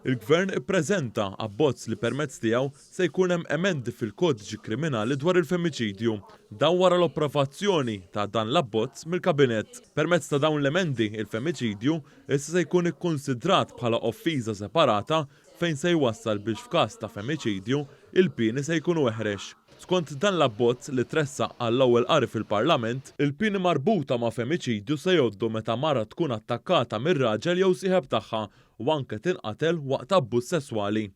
Il-Gvern ippreżenta abbozz li permezz tiegħu se jkun hemm emendi fil-Kodiċi Kriminali dwar il-femiċidju. Dan wara l-approvazzjoni ta' dan l-abbozz mill-Kabinett. Permezz ta' dawn l-emendi, il-femiċidju issa se jkun ikkunsidrat bħala offiża separata fejn se jwassal biex f'każ ta' femiċidju, il-pieni se jkunu eħrex. Skont dan l-abbozz li tressaq għall-ewwel qari fil-Parlament, il-pieni marbuta ma' femiċidju se jgħoddu meta mara tkun attakkata mir-raġel jew sieħeb tagħha u anke tinqatel waqt abbuż sesswali.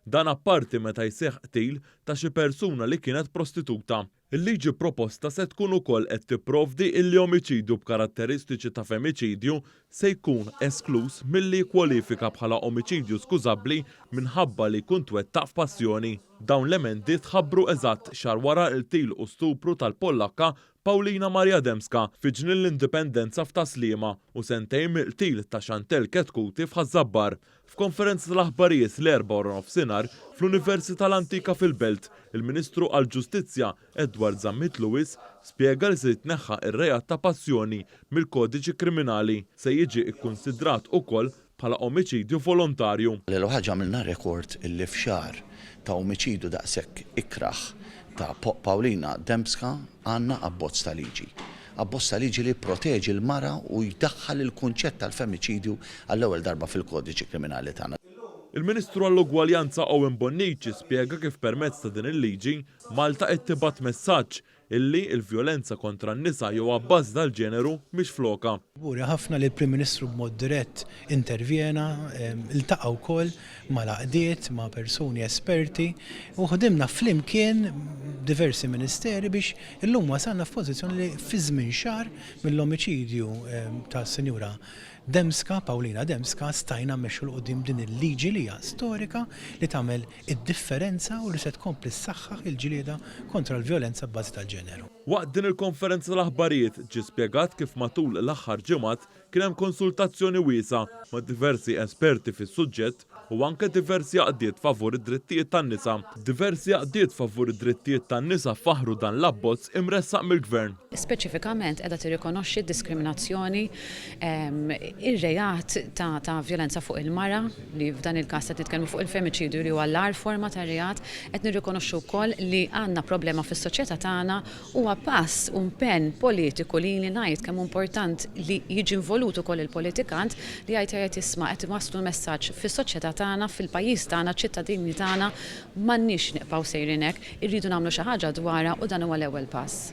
Dan apparti meta jseħħ qtil ta' xi persuna li kienet prostituta. Il-liġi proposta se tkun ukoll qed tipprovdi illi omiċidju b'karatteristiċi ta' femiċidju se jkun eskluż milli jikkwalifika bħala omiċidju skużabbli minħabba li jkun twettaq f'passjoni. Dawn l-emendi tħabbru eżatt xahar wara l-qtil u stupru tal-Pollakka Paulina Maria Dembska fi Ġnien l-Indipendenza f'Tas-Sliema u sentejn mill-qtil ta' Chantelle Chetcuti f'Ħaż-Żabbar. F'konferenza tal-aħbarijiet l-Erbgħa waranofsinhar fl-Università l-Antika fil-Belt, il-Ministru għall-Ġustizzja Edward Zammit Lewis spjega li se jitneħħa r-reat ta' passjoni mill-Kodiċi Kriminali. Se jiġi kkunsidrat ukoll bħala omiċidju volontarju. L-ewwel ħaġa għamilna rekord illi f'xahar ta' omiċidju daqshekk ikrah ta' Paulina Dembska għandna abbozz ta' liġi. Abbozz ta' liġi li jipproteġi l-mara u jdaħħal il-kunċett tal-femiċidju għall-ewwel darba fil-Kodiċi Kriminali tagħna. Il-Ministru għall-Ugwaljanza Owen Bonnici spjega kif permezz ta' din il-liġi, Malta qed tibgħat messaġġ Illi l-vjolenza kontra n-nisa jew abbażi tal-ġeneru mhix f'lokha. Kburi ħafna li l-Prim Ministru b'mod dirett intervjena, iltaqa' wkoll mal-għaqdiet, ma' persuni esperti u ħdimna flimkien diversi ministeri biex illum wasalna f'pożizzjoni li fi żmien xahar mill-omiċidju tas-Sinjura Dembska, Paulina Dembska, stajna mmexxu 'l quddiem din il-liġi li hija storika li tagħmel id-differenza u li se tkompli ssaħħaħ il-ġlieda kontra l-vjolenza b'bażi tal-ġeneru. Waqt din il-konferenza tal-aħbarijiet ġie spjegat kif matul l-aħħar ġimgħat kien hemm konsultazzjoni wiesgħa ma' diversi esperti fis-suġġett u anke diversi għaqdiet favur id-drittijiet tan-nisa. Diversi għaqdiet favur id-drittijiet tan-nisa faħħru dan l-abbozz imressaq mill-Gvern. Speċifikament qiegħda tirrikonoxxi d-diskriminazzjoni, ir-reat ta' vjolenza fuq il-mara, li f'dan il-każ qed nitkellmu fuq il-femiċidju li huwa l-agħar forma ta' reat, qed nirrikonoxxu wkoll li għandna problema fis-soċjetà tagħna, huwa pass u mpenn politiku li ili ngħid kemm hu important li jiġi involut ukoll il-politikant li jgħid jgħid isma' qed inwasslu messaġġ fis-soċjetà tagħna, fil-pajjiż tagħna, ċ-ċittadini tagħna m'għandniex nibqgħu sejrin hekk, irridu nagħmlu xi ħaġa dwarha u dan huwa l-ewwel pass.